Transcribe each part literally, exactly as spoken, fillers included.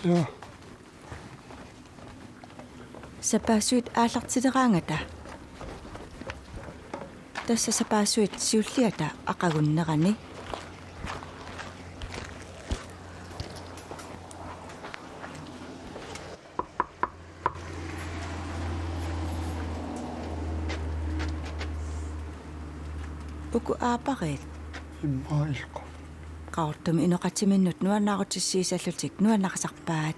Ja. Sapaassuit aallartileraangata. Tassa sapaassuit siulliata aqagunnerani. Uku aapariit. Immaqa ilqu. Qaqortumi inoqatiminnut nuannaarutissiisallutik nuannarisarpaat.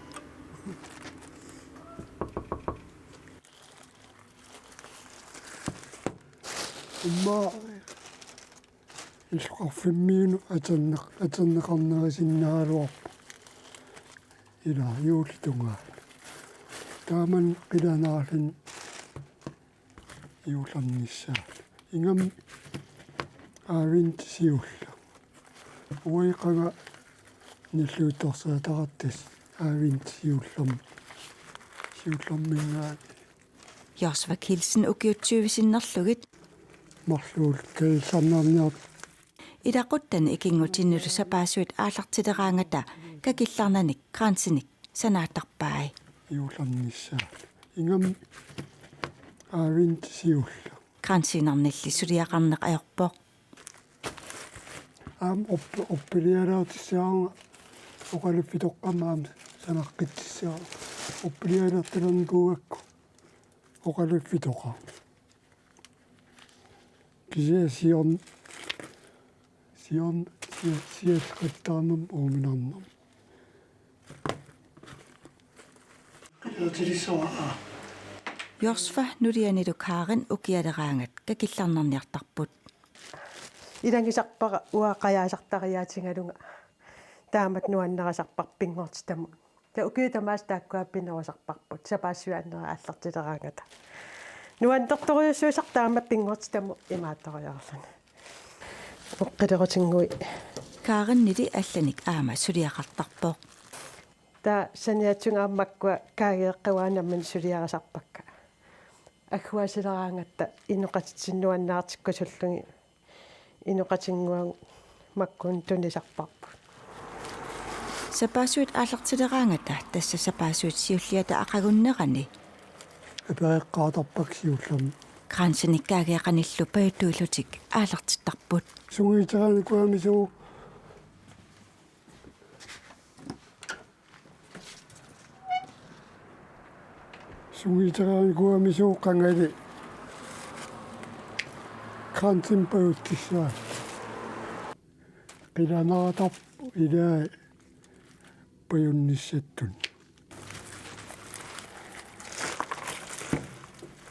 Immaqa illoqarfimmiunut atorneq-, atorneqarnerisinnaagaluarpoq. Ila juullitungaani. Taamani qilanaarluni juullernissaanut. Ingammik advent siulleq. Uanga qanga nilluuttorsaataqartut advent siullermi. Siullerminngaanniit. Josva Kielsen ukiut tyve sinnerlugit. Marluullugu kakillarnarniartut. Ilaquttani ikinngutinnilu sapaassuit aallartileraangata kakillarnanik kransinik sanaattarpai. Juullernissaa. Ingammik advent siulleq. Kransiinnarnilli suliaqarneq ajorpoq. Aamma op-, orpilialaartissaanga oqaluffitoqqamik aamma sanaqqittissaanga. Orpilialertalernikuugakku oqaluffitoqarmat. Kisianni siorn-, siorn-, sia-, sialleqattaarnermut uuminarnermut. Josva nulianilu Karin ukialeraangat kakillarnarniartarput. Ilagisarpara uanga qajaasartariaatigalunga taamatut nuannarisarpara pinngortitamut. Taava ukiut tamaasa taakkua pinerusarparput, sapaassuit annerit aallartileraangata. Nuannertorujussuusarpara taama pinngortitamut imaattoriarluni. Oqqilerutinnguit. Karinili allanik aamma suliaqartarpoq. Taava saniatigut aamma makkua kaageeqqat uanga nammineq suliarisarpakka. Agguaasileraangatta inoqatitsinnut nuannaartikkusullugit. Inoqatinnguagut makkunnut tunisarparput. Sapaassuit aallartileraangata tassa sapaassuit siulliata aqagunnerani. Apereqqaartarpakka siullermik. Kransinik kaageeqqanillu pajuttuillutik aallartittarput. Sungiutereernikuugami suu. Sungiutereernikuugami suu qangali kransimik pajuttissaa. Qilanaartarpoq ilai pajunnissatsinnut.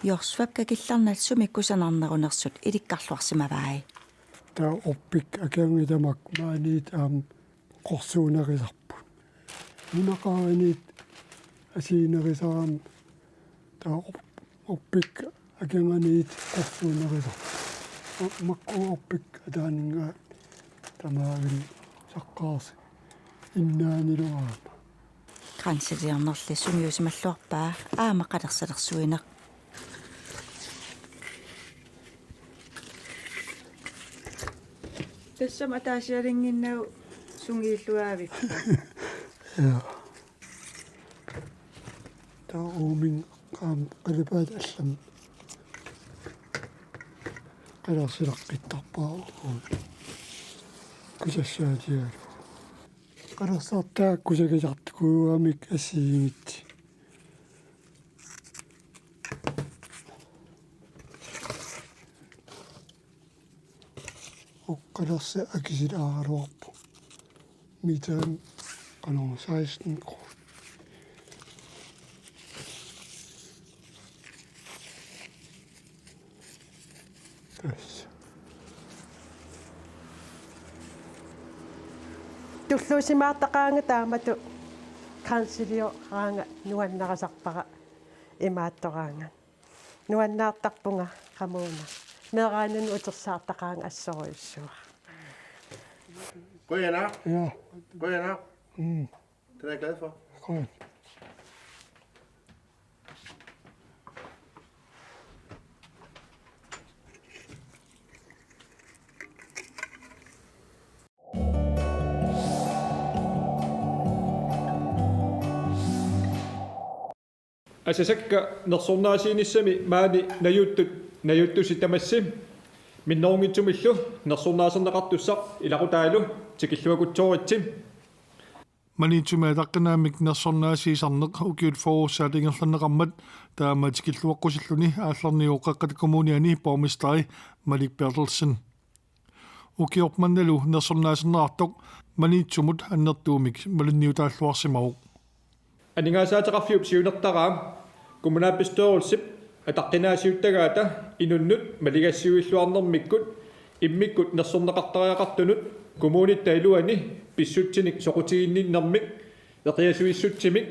Josvap kakillarnat sumik kusanarnerunersut ilikkarluarsimavai. Taava orpikkat akornanni tamakku maaniittut aamma qorsuunerisarput. Nunaqaraniit assigiinnerisarami taava op-, orpikkat akornanniit qorsuunerisarput. Aa, makku orpikkat ataaninngaanniit tamaavimmik saqqaarsi innaanilu aamma. Kransiliornerli sungiusimalluarpaa aamma qalersalersuineq. Tassami ataasialinnginnagu sungiulluaavippoq. Ja. Taava uuminnga aamma qalipaat allamik qalersilaqqittarpaa uku. Kusassaatigalugu. Qalersartaa kusagisartukuugamik assigiinngitsut. Uku qalersat akisilaaraluarput. Meterimik qanoq seksten kroner. Tassa. Tulluusimaartaqaanga taamatut kransilioraangat nuannarisarpara imaattoraangat. Nuannaartarpunga qamuuna. Meeraanani utersaartaqaanga assorujussuaq. Qujanaq. Ja. Qujanaq. Mm. Den er jeg glad for. Qujan. Asasakka nersornaasiinissami maani najuuttut najuuttusi tamassi minnerunngitsumillu nersornaaserneqartussaq ilaqutaalu tikilluakutsooritsi. Maniitsumi ataqqinaammik nersornaasiisarneq ukiut fyrre-saat ingerlanneqarmat taama tikilluaqqusilluni aallarniuvoq Qeqqata Kommuniani borgmesteri Malik Berthelsen. Ukiormannalu nersornaaserneqartoq Maniitsumut annertuumik malunniutaalluarsimavoq. Aningaasaateqarfiup siunertaraa kommunalbestyrelsip ataqqinaasiuttagaata inunnut maligassiuilluarnermikkut immikkut nersorneqartariaqartunut kommunitta iluani pissutsinik soqutiginninnermik eqiasuissutsimik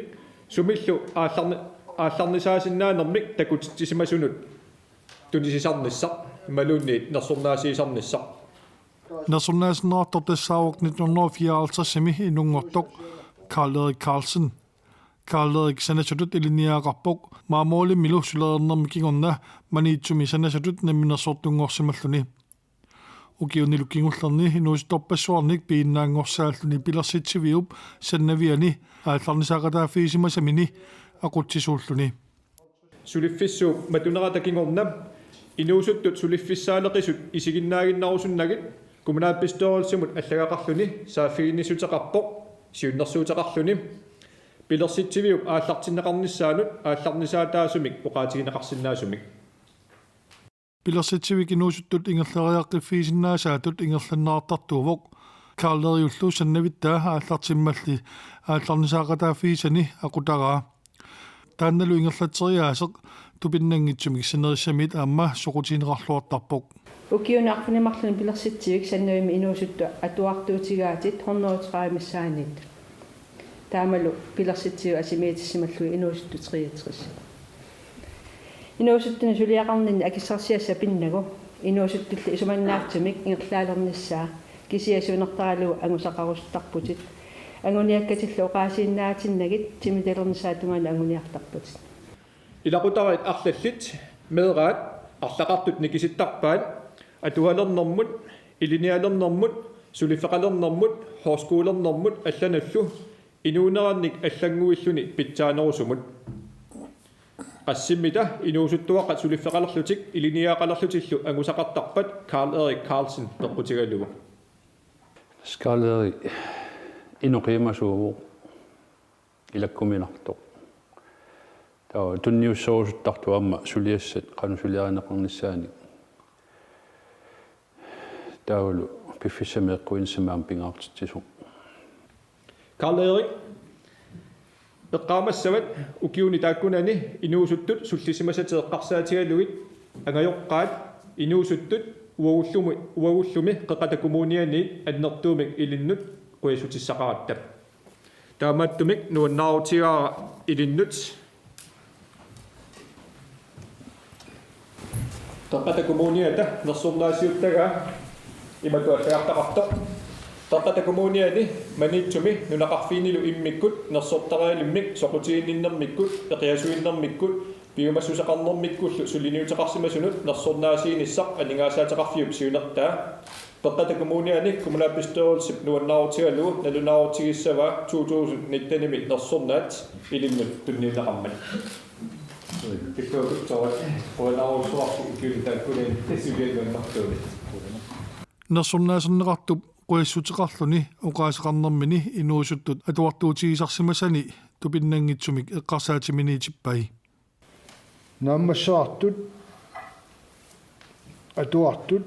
sumillu aallarni-, aallarnisaasinnaanermik takutitsisimasunut tunisisarnissaq imaluunniit nersornaasiisarnissaq. Nersornaaserneqartoq tassaavoq nitten hundrede og fireoghalvtredsimi inunngortoq Karl Erik Karlsen. Karl Erik sanasutut ilinniagaqarpoq, Maamorimmilu sulereernermi kingorna Maniitsumi sanasutut namminersortunngorsimalluni. Ukiunilu kingullerni inuusuttorpassuarnik piginnaanngorsaalluni pilersitsiviup sannaviani aallarnisaaqataaffigisimasamini aqutsisuulluni. Suliffissuup matunerata kingorna inuusuttut suliffissaaleqisut isiginnaaginnarusunnagit kommunalbestyrelsimut allagaqarluni saaffiginnissuteqarpoq siunnersuuteqarluni pilersitsiviup aallartinneqarnissaanut aallarnisaataasumik oqaatigineqarsinnaasumik. Pilersitsivik inuusuttut ingerlariaqqiffigisinnaasaattut ingerlanneqartartuuvoq. Karl Eriullu sannavittaa aallartimmalli aallarnisaaqataaffigisani aqutaraa. Taannalu ingerlatseriaaseq tupinnanngitsumik sinerissamiit aamma soqutigineqarluartarpoq. Ukiuni arfineq-marlunni pilersitsivik sannavimmi inuusuttut atuartuutigaatit hundrede og tredive missaanniittut. Taamalu pilersitsivik asimiitissimallugit inuusuttut treogtres. Inuusuttunut suliaqarninni akissarsiassat pinnagu inuusuttulli isumannaatsumik ingerlaalernissaa kisianni siunertaralugu angusaqarusuttarputit. Anguniakkatillu oqaasiinnaatinnagit timitalernissaata tungaanut anguniartarputit. Ilaqutariit arlallit meeraat arlaqartut nikisittarpaat atualernermut, ilinnialernermut, suliffeqalernermut, højskolernermut allanullu inuunerannik allannguilluni pitsaanerusumut. Qassimmita inuusuttuaqqat suliffeqalerlutik ilinniagaqalerlutillu angusaqartarpat Karl Erik Karlsen peqqutigalugu. Karl Erik inuk qiimasuuvoq ilakkuminartoq. Taava tunniussorusuttartoq aamma suliassat qanoq suliarineqarnissaanik. Taavalu piffissami eqquinnissami aamma pingaartitsisoq. Karl Erik, eqqaamassavat ukiuni taakkunani inuusuttut sullisimasatit eqqarsaatigalugit angajoqqaat inuusuttut uagullumi, uagullumi Qeqqata Kommuniani annertuumik ilinnut qujassuutissaqaratta. Taamaattumik nuannaarutigaara ilinnut Qeqqata Kommuniata nersornaasiuttagaa imatut allagartaqartoq. Qeqqata Kommuniani Maniitsumi nunaqarfiinilu immikkut nersortarialimmik soqutiginninnermikkut eqiasuinnermikkut piumassuseqarnermikkullu suliniuteqarsimasunut nersornaasiinissaq aningaasaateqarfiup siunertaa Qeqqata Kommuniani kommunalbestyrelsip nuannaarutigalugu nalunaarutigissavaa to tusind nittenimi nersornaat ilinnut tunniunneqarmat. Tikkuakutsoorat qujanarujussuarsi ukiuni taakkunani tasiviat nuannertuuni. Nersornaaserneqartup qujassuteqarluni oqaaseqarnermini inuusuttut atuartuutigisarsimasani tupinnanngitsumik eqqarsaatiminiitippai. Naammasseqartut, atuartut,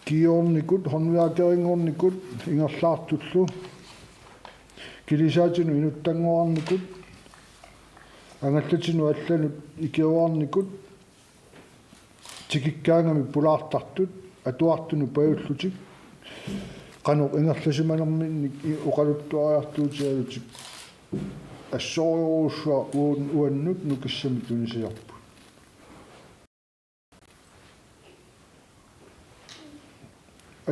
kiiornikut, håndværkerinngornikut, ingerlaartullu, kilisaatinut inuttanngoraarnikut, angallatinut allanut ikiorarnikut, tikikkaangamik pulaartartut, atuartunut pajullutik, qanoq ingerlasimanerminnik i-, oqaluttuariartuutigalutik assorujussuaq uan-, uannut nukissamik tunisisarput.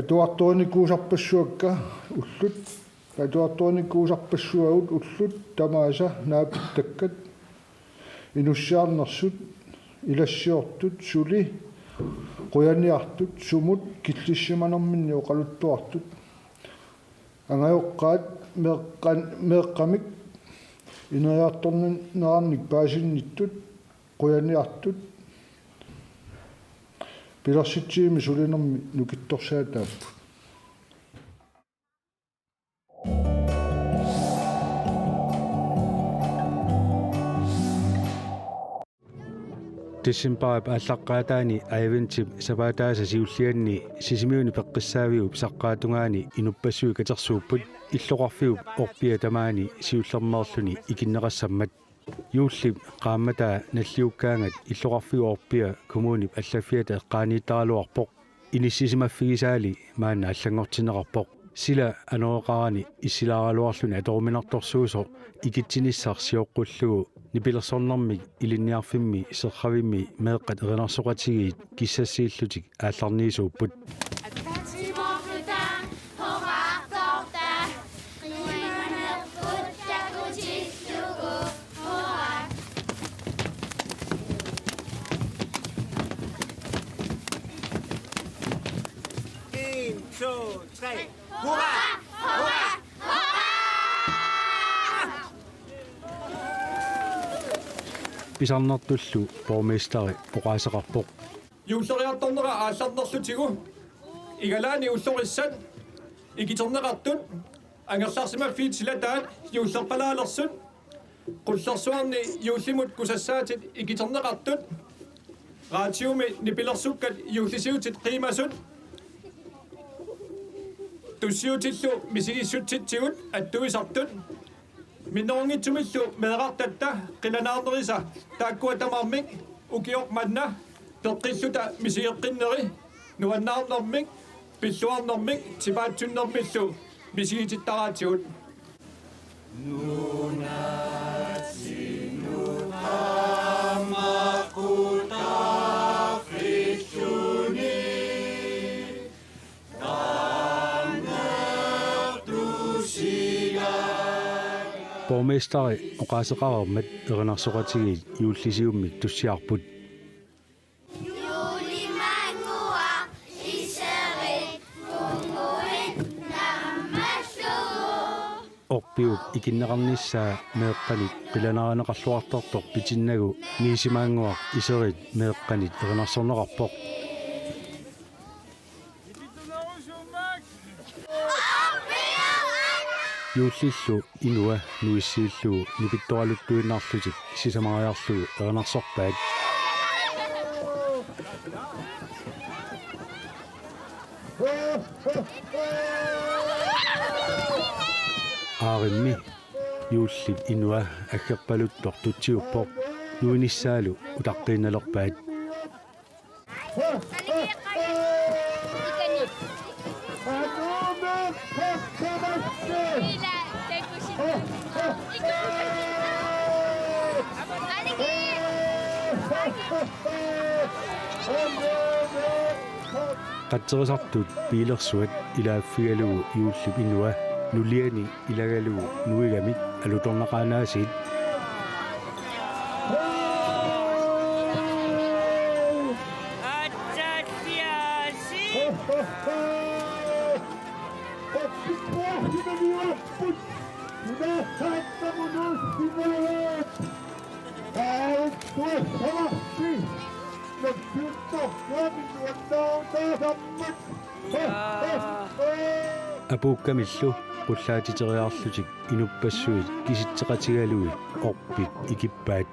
Atuartuinikuusarpassuakka ullut, atuartuinikuusarpassuagut ullut tamaasa naapittakkat, inussiarnersut, ilassiortut, suli qujaniartut, sumut killissimanerminni oqaluttuartut, angajoqqaat meeqqan-, meeqqamik ineriartornerannik paasinnittut, Qujaniartut pilersitsivimmi sulinermi nukittorsaataapput. Decembarip aallaqqaataani adventip sapaataasa siullianni Sisimiuni peqqissaaviup saqqaatungaani inuppassuit katersuupput illoqarfiup orpia tamaani siullermeerluni ikinneqassammat. Juullip qaammataa nalliukkaangat illoqarfiup orpia kommunip allaffiata eqqaaniittaraluarpoq. Inissisimaffigisaali maanna allanngortinneqarpoq. Sila anoreqarani issilaaraluarluni atoruminartorsuusoq ikitsinissaq sioqqullugu nipilersornermik ilinniarfimmi Serravimmi meeqqat erinarsoqatigiit kissassiillutik aallarniisuupput. En, to, tre. Hurra! Hurra! Pisarnertullu borgmesteri oqaaseqarpoq. Juulleriartornera aallarnerlutigu igalaani ullorissat ikiterneqartut angerlarsimaffiit silataat juullerpalaalersut, qullersuarni juullimut kusassaatit ikiterneqartut, raatiumi nipilersukkat juullisiutit qiimasut, tussiutillu misigissutsitsigut attuisartut, minnerunngitsumillu meerartatta qilanaarnerisa taakkua tamarmik ukioq manna peqqilluta misigeqqinneri nuannaarnermik, pilluarnermik tipaatsunnermillu misigitittaraatigut. Borgmesteri oqaaseqareermat erinarsoqatigiit juullisiummik tussiarput. Juulimaannguaq iserit punguit nammallugu. Orpiup ikinneqarnissaa meeqqanit qilanaarineqarluartartoq pitinnagu niisimaannguaq iserit meeqqanit erinarsorneqarpoq. Juullillu inua nuissiillugu nipittoraluttuinnarlutik sisamariarlugu erinarsorpaat. Aarimmi juullip inua aggerpaluttoq tutsiuppoq, nuinissaalu utaqqiinnalerpaat. Qatserisartut piilersuat ilaaffigalugu juullip inua nuliani ilagalugu nuigamik alutornaqaanaasiit. Apuukkamillu qullaatiteriarlutik inuppassuit kisitseqatigalugit orpik ikippaat.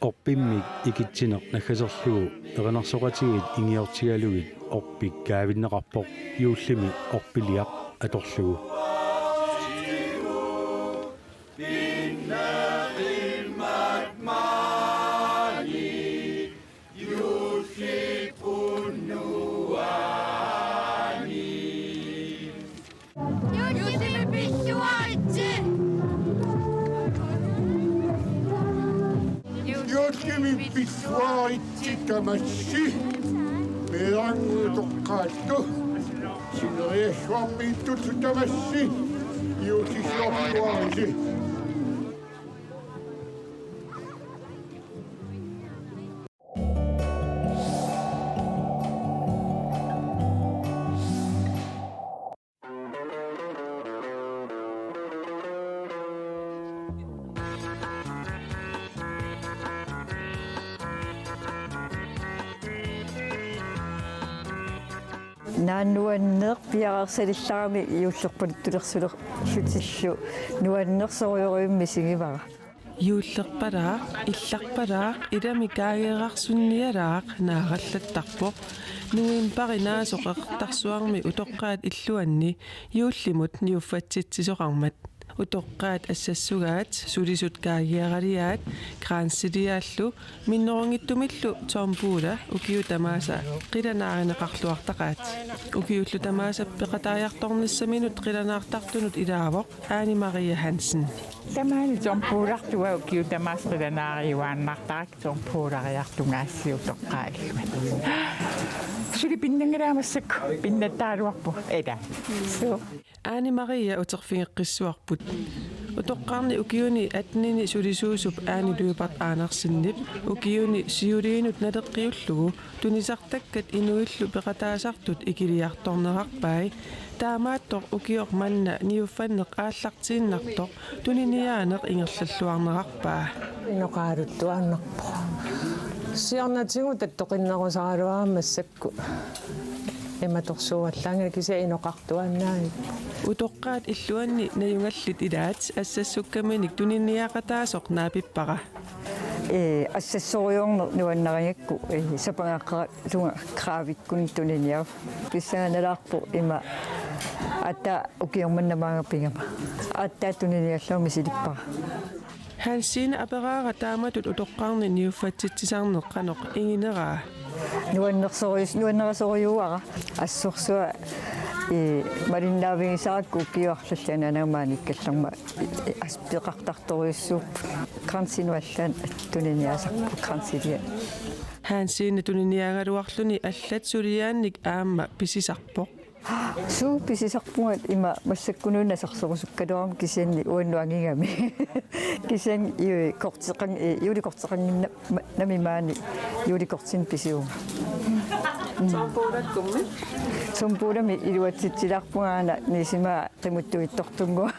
Orpimmik ikitsineq naggaserlugu erinarsoqatigiit ingiortigalugit orpik kaavinneqarpoq juullimi orpiliaq atorlugu. Min pitsuaritsi tamassi, meeranngutoqqaattu, sineriassuarmiittut tamassi, iussisiortuarisi. Naak nuanneq piareersalillarami juullerpaluttulersulerlutillu nuannersorujorujussuarmik misigivara. Juullerpalaaq, illarpalaaq, ilami kaageerarsunnialaaq naarallattarpoq. Novembari naasoq Qeqertarsuarmi utoqqaat illuanni juullimut niuffatsitsisoqarmat. Utoqqaat assassugaat, sulisut kaagiaraliaat, kransiliaallu, minnerunngitsumillu tombola ukiut tamaasa qilanaarineqarluartaqaat. Ukiullu tamaasa peqataajartornissaminut qilanaartartunut ilaavoq Ane Marie Hansen. Tamaani tombolartua ukiut tamaasa qilanaariuaannartarakku tombolariartungaasiutoqqaat illuanni. Suli pinnanngilaq massakkut, pinnattaraluarpunga ila. Suu. Ane Marie uterfigeqqissavarput. Utoqqarni ukiuni attenini sulisuusup Ane Lyberth Andersenip ukiuni siuliinut naleqqiullugu tunisartakkat inuillu peqataasartut ikiliartornerarpai. Taamaattoq ukioq manna niuffanneq aallartiinnartoq tuniniaaneq ingerlalluarnerarpaa. Inoqaaluttuaannarpoq. Siornatigut attoqinnerusaraluarama massakkut. Imatorsuuallaanngilaq kisianni inoqartuaannarpoq. Utoqqaat illuanni najugallit ilaat assassukkaminik tuniniaqataasoq naapippara. Ee, assassorujorneq nuannarigakku, ee, sapangaaqqaarlunga kraavikkut tuniniaavoq. Pissanganalaarpoq ima aatsaat ukioq manna maanga pigama. Aatsaat tuniniaallunga misilippara. Hansine aperaara taamatut utoqqarni niuffatsitsisarneq qanoq ingineraa. Nuannersorujus-, nuannerisorujuuara. Assorsuaq, ee, malinnaavigisarakkit ukiut arlallit anaanama maaniikkallarmat, ee, aspeqartartorujussuupput. Kransinut allaat tuniniaasarput, kransiliaat. Hansine tuniniaagaluarluni allat suliaannik aamma pisisarpoq. Suu, pisisarpunga ima massakkunuunniit asarsorusukkaluarama kisianni uannut angigami. Kisianni ju-, korteqan-, eh, julekorteqannginnami maani julekortinik pisivunga. Tombolakkummi? Tombolami iluatsitsilaarpunga aana niisimaa qimuttuittortunnguaq.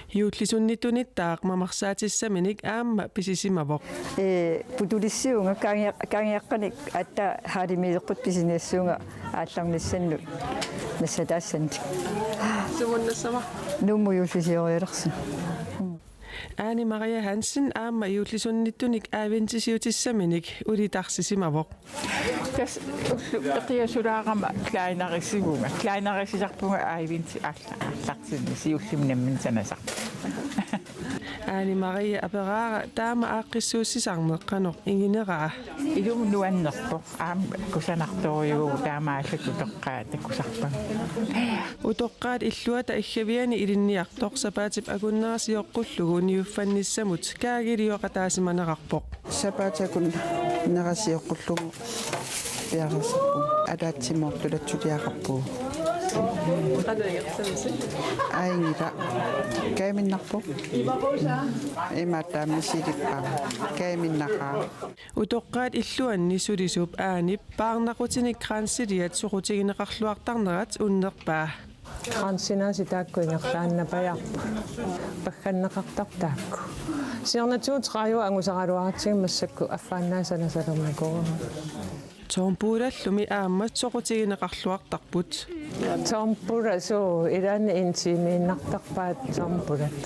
Juullisunnittunittaaq mamarsaatissaminik aamma pisisimavoq. Ee, putulissivunga kaangia-, kaangiaqqanik aatsaat halimiilerput pisiniassuunga aallarnissannut nassataassannik. Sumut nassava? Nuummut juullisiorialersunga. Ane Marie Hansen aamma juullisunnittuniit adventisiutissaminik ulitarsisimavoq. Tassa ullut peqiasulaarama kleinerisivunga. Kleinerisisarpunga adventi alla-, aallartinni siullermik nammineq sanasarpunga. Ane Marie aperaara taama aaqqissuussisarneq qanoq ingineraa. Ilumut nuannerpoq, aamma kusanartorujuuvoq taamaallaat utoqqaat takusarpagut. Utoqqaat illuata Iggaviani ilinniartoq sapaatip akunnera sioqqullugu niuffannissamut kaagilioqataasimanerarpoq. Sapaatip akunnera sioqqullugu piareersarpunga, ataatsimoortulatsuliaqarpugut. Aingila. Kajuminnarpoq. Imaattumik misilippara. Kajuminnaqaaq. Utoqqaat illuanni sulisup Anep paarnaqutinik kransiliat soqutigineqarluartarnerat unnerpaa. Kransinaasit taakku ingerlaannapajaarput. Pagganneqartartut taakku. Siornatigut tredive angusaraluaratsigit massakkut affaannaa sanasalernikuuara. Tombolallumi aamma soqutigineqarluartarput. Tombola suu, ilaanni en time-innartarpaat tombolat.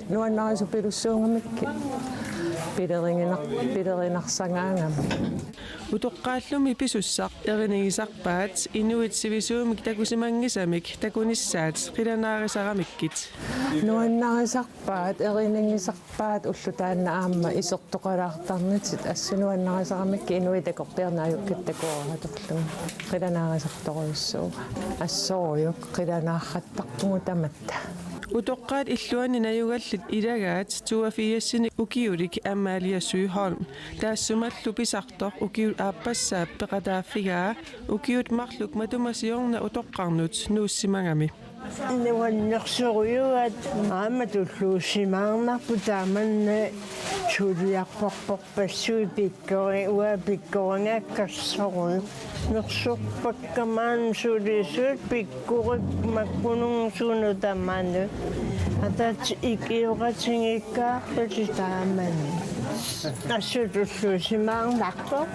Nuannarisupilussuugamikkit pileriginar-, pilerinarsangaagami. Utoqqaallumi pisussaq erinigisarpaat inuit sivisuumik takusimanngisamik takunissaat qilanaarisaramikku. Nuannarisarpaat, erinigisarpaat ulloq taanna aamma isertoqalaartarnitit, assut nuannarisaramikkit inuit takorpiarneq ajukkatta takoorartorlugit. Qilanaarisartorujussuuara. Assorujuk qilanaartarpugut tamatta. Utoqqaat illuanni najugallit ilagaat toogfirsinik ukiulik Amalia Søholm. Taassumalu pisartoq ukiut aappassaat peqataaffigaa ukiut marluk matuma siorna utoqqarnut nuussimagami. Nuannersorujuat aamma tulluusimaarnarpoq taamanna suliarporporpassuit pikkori-, uanga pikkoringaakkarsorujussuuvoq. Nersorpakka maani sulisuut pikkorik makkununnga suut tamanut. Ataatsip ikioqatigiikkaarlutik taamani. Assut tulluusimaarnarpoq.